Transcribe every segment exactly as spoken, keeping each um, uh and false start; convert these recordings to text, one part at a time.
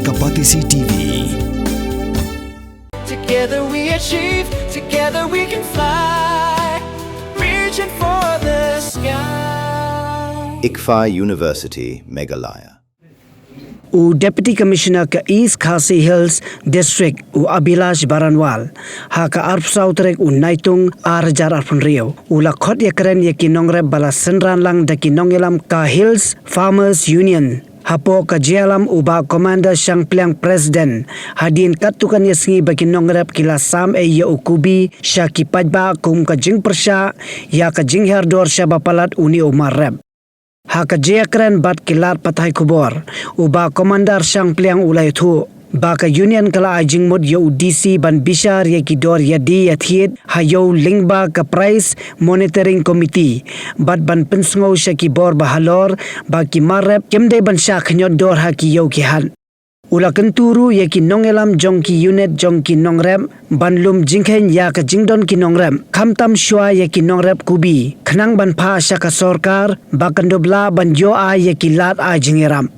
Ka Batesi T V. Together we achieve, together we can fly. Reaching for the sky. ICFAI University, Meghalaya. U Deputy Commissioner ka East Khasi Hills District, u Abhilash Baranwal, ha ka arphew saw tarik u Naitung ar hajar arphew hynriew, u la khot ïakren ïa ki nongrep ba la synran lang da ki nongïalam ka Hills Farmers Union. Hapoh ka jingïalam, u Bah Commander Shangpliang, President, hadien katto katne sngi ba ki nongrep ki la sam ei ïa u kubi sha ki paidbah kum ka jingpyrshah ïa ka jinghiar dor shaba palat une u mar rep. Ha ka jingïakren bad ki lad pathai khubor, u Bah Commander Shangpliang u la ïathuh ba ka Union ka la ai jingmut ïa u D C ban bishar ïa ki dor ïadie ïathied ha ïew lyngba ka Price Monitoring Committee, bad ban pynsngew sha ki bor ba halor ba ki mar rep kim dei ban shah khñiot dor ha ki ïew ki hat. U la kyntu ruh ïa ki nongïalam jong ki unit jong ki nongrep ban lum jingkheiñ ïa ka jingdon ki nongrep, khamtam shuwa ïa ki nongrep kubi, khnang ban phah sha ka sorkar ba kan dup lah ban ïoh ai ïa ki lad ai jingïarap.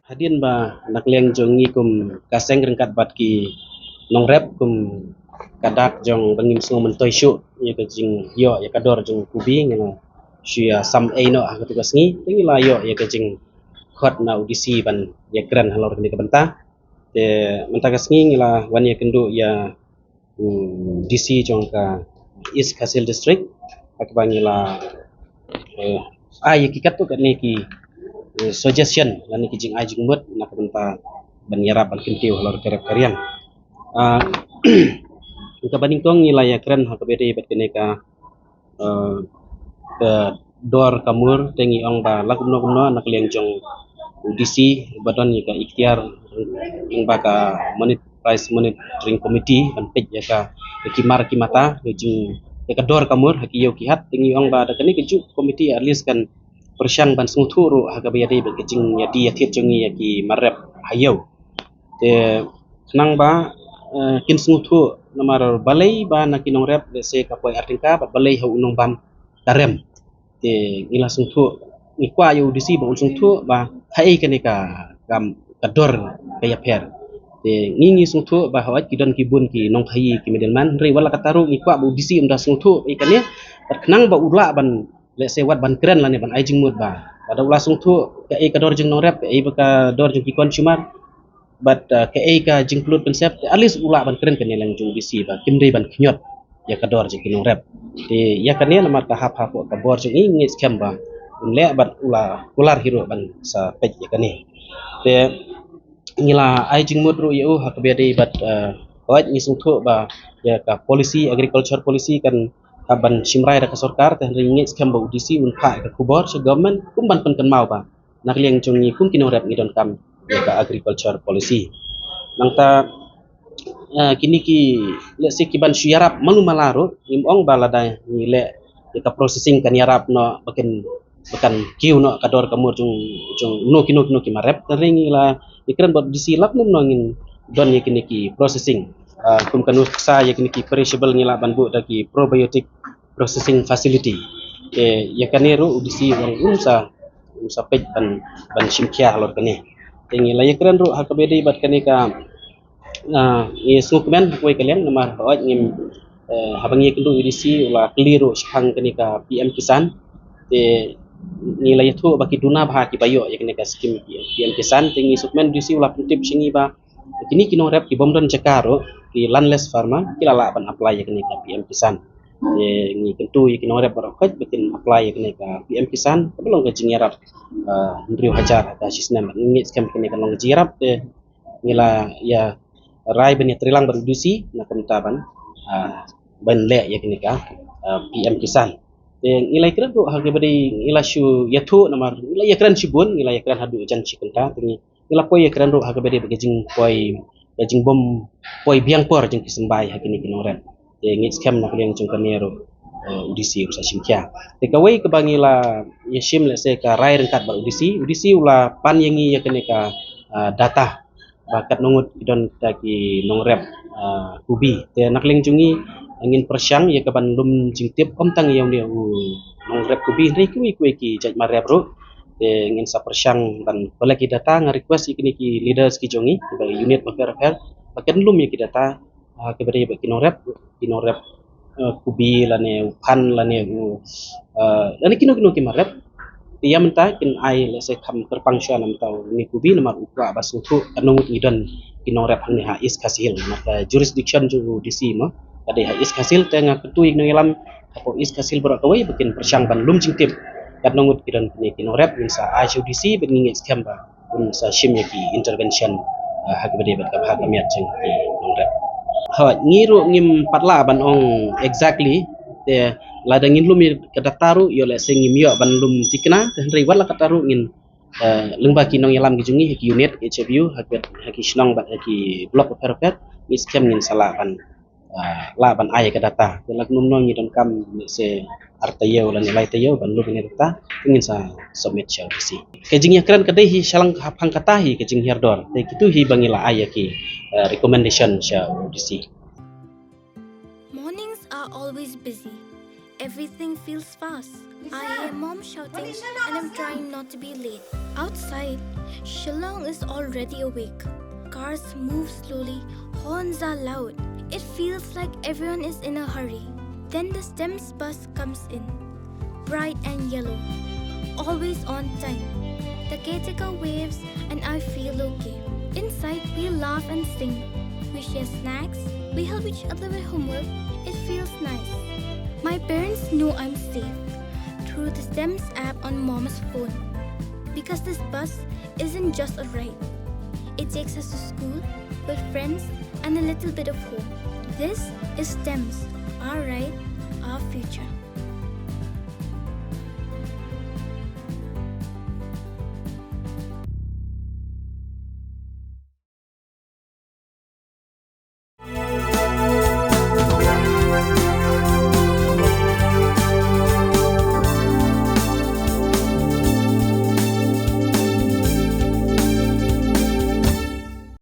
Hadien ba na ka liang jong ngi kum ka seng ryngkat bad ki nongrep, kum ka dak jong ba ngim sngew myntoi shuh ïa ka jingïoh ïa ka dor jong kubi, ngi la shu ïa sam ei noh ha katu ka sngi, te ngi la ïoh ïa ka jingkhot na u D C ban ïakren halor kane ka bynta. Te mynta ka sngi ngi la wan ïakynduh ïa u D C jong ka East Khasi Hills District, ha kaba ngi la, eh, ai ïa ki katto katne ki, eh, suggestion lane ki jingai jingmut na ka bynta ban ïarap ban kyntiew halor ka rep ka riang. Ah, kaba nyngkong ngi la ïakren ha kaba ïadei bad kane ka, eh, ka dor ka mur, te ngi ong ba la kumno kumno na ka liang jong u D C ba don ïa ka iktiar lyngba ka Monit-, Price Monitoring Committee ban peit ïa ka, ïa ki mar ki mata, ïa jing, ïa ka dor ka mur ha ki ïew ki hat. Te ngi ong ba da kane kajuh ka committee at least kan pyrshang ban sngewthuh ruh ha kaba ïadei bad ka jingïadie ïathied jong ngi ïa ki mar rep ha ïew. Te khnang ba, eh, kin sngewthuh, namar balei ba na ki nongrep, let's say, ka poi ar tyngka bad balei ha u nongbam ka rem. Te ngi la sngewthuh, ngi kwah ïa u D C ba un sngewthuh ba haei kane ka, ka, ka dor ka ïapher. Te ngi ngi sngewthuh ba hooid ki don ki bun ki nongkhaïi, ki middleman, hynrei wat la katta ruh ngi kwah ba u D C un da sngewthuh ïa kane, bad khnang ba u lah ban, let's say, wat ban kren lane ban ai jingmut ba lada u la sngewthuh kaei ka dor jong nongrep, kaei ba ka dor jong ki consumer, bad, uh, kaei ka jingpynlut pynsep, te at least u lah ban kren kane lang jong u D C ba kim dei ban khñiot ïa ka dor jong ki nongrep. Te ïa kane namar ka hap hapoh ka bor jong ngi, ngi ngeit skhem ba un leh bad u la kular hi ruh ban sa peit ïa kane. Te ngi la ai jingmut ruh ïa u ha kaba ïadei bad, uh, hooid ngi sngewthuh ba ïa ka policy, agriculture policy kan hap ban shim rai da ka sorkar, te hynrei ngi ngeit skhem ba u D C un phah ïa ka khubor sha government kum ban pynkynmaw ba na ka liang jong ngi kum ki nongrep ngi donkam ïa ka agriculture policy. Nangta, eh, kine ki, let's say, ki ban shu ïarap malu mala ruh, ngim ong ba lada ngi leh ïa ka processing kan ïarap noh ba kan, ba kan kiew noh ka dor ka mur jong, jong no kino kino ki mar rep. Te hynrei ngi la ïakren bad u D C lap nym noh ngin don ïa kine ki processing. Ah, kum ka nuksa ïa kine ki perishable ngi lah ban buh da ki probiotic processing facility. Te ïa kane ruh u D C u ong un sa, un sa peit ban, ban shim khia halor kane. Te ngi la ïakren ruh ha kaba ïadei bad kane ka, ah, ngi sngewkmen ha kawei ka liang namar hooid ngim, eh, haba ngi ïakynduh ïa u D C u la kylli ruh shaphang kane ka P M Kisan. Te ngi la ïathuh ba ki duna bha kiba ïoh ïa kane ka skim P M Kisan. Te ngi sngewkmen u D C u la pyntip sha ngi ba kine ki nongrep ki bym don jaka ruh, ki landless farmer, ki la lah ban apply ïa kane ka P M Kisan. Te ngi kyntu ïa ki nongrep baroh khoit ba kin apply ïa kane ka P M Kisan, kaba long ka jingïarap, ah, hynriew hajar ha ka shi snem. Ngi ngeit skhem kane ka long ka jingïarap, te ngi la ïa rai ban ïatreilang bad u D C na ka bynta ban, ah, ban leh ïa kane ka, ah, P M Kisan. Te ngi la ïakren ruh ha kaba dei, ngi la shu ïathuh namar ngi la ïakren shibun, ngi la ïakren haduh jan shi kynta, te ngi ngi la poi ïakren ruh ha kaba dei bad ka jingpoi, ka jingbym poi biang por jong ki symbai ha kine ki nongrep. Te ngi ngeit skhem na ka liang jong kane ruh, eh, u D C u sa shim khia. Te kawei kaba ngi la ïashim, let's say, ka rai ryngkat bad u D C, u D C u la pan ïa ngi ïa kane ka, ah, data ba katno ngut ki don kita ki nongrep, ah, kubi. Te na ka liang jong ngi ngin pyrshang ïa ka ban lum jingtip ym tang ïa une u nongrep kubi, hynrei kiwei kiwei ki jait mar rep ruh. Te ngin sa pyrshang ban collect ïa ki data. Nga request ïa kine ki leaders ki jong ngi kiba unit bapher bapher ba kin lum ïa ki data, ah, kiba dei ba ki nongrep, ki nongrep, eh, Kubi lane u Phan lane u, eh, lane kino kino ki marep. Te ïa mynta kin ai, let's say, kham kyrpang shuwa namar u Kubi namar u kwah ba sngewthuh katno ngut ngi don ki nongrep hangne ha East Khasi Hills. Namar ka jurisdiction jong u D C mo ka dei ha East Khasi Hills, te nga kyntu ïa ki nongïalam hapoh East Khasi Hills baroh kawei ba kin pyrshang ban lum jingtip katno ngut ki don kine ki nongrep, ngin sa ai sha u D C bad ngi ngeit skhem ba un sa shim ïa ki intervention, ah, ha kaba dei bad ka bha ka miat jong ki nongrep. Hooid, ngi ruh ngim pat lah ban ong exactly, te lada ngin lum ïa ka data ruh, ïoh lehse ngim ïoh ban lum thikna, te hynrei wat la katta ruh ngin, eh, lyngba ki nongïalam ki jong ngi ha ki unit H F U, ha ki, ha ki shnong bad ha ki block bapher bapher, ngi skhem ngin sa lah ban, ah, lah ban ai ka data. Te lada kumno ngi donkam, let's say, ar taïew lane lai taïew ban lum ïa ka data, te ngin sa submit sha u D C. Ka jingïakren ka dei hi shaphang, shaphang kata hi ka jinghiar dor. Te kito hi ba ngi la ai ïa ki, eh, recommendation sha u D C. Mornings are always busy. Everything feels fast. I hear mom shouting and I'm trying not to be late. Outside, Shillong is already awake. Cars move slowly, horns are loud. It feels like everyone is in a hurry. Then the STEMS bus comes in, bright and yellow, always on time. The caretaker waves and I feel okay. Inside, we laugh and sing. We share snacks. We help each other with homework. It feels nice. My parents know I'm safe through the STEMS app on mom's phone. Because this bus isn't just a ride. It takes us to school, with friends, and a little bit of home. This is STEMS, our ride, our future.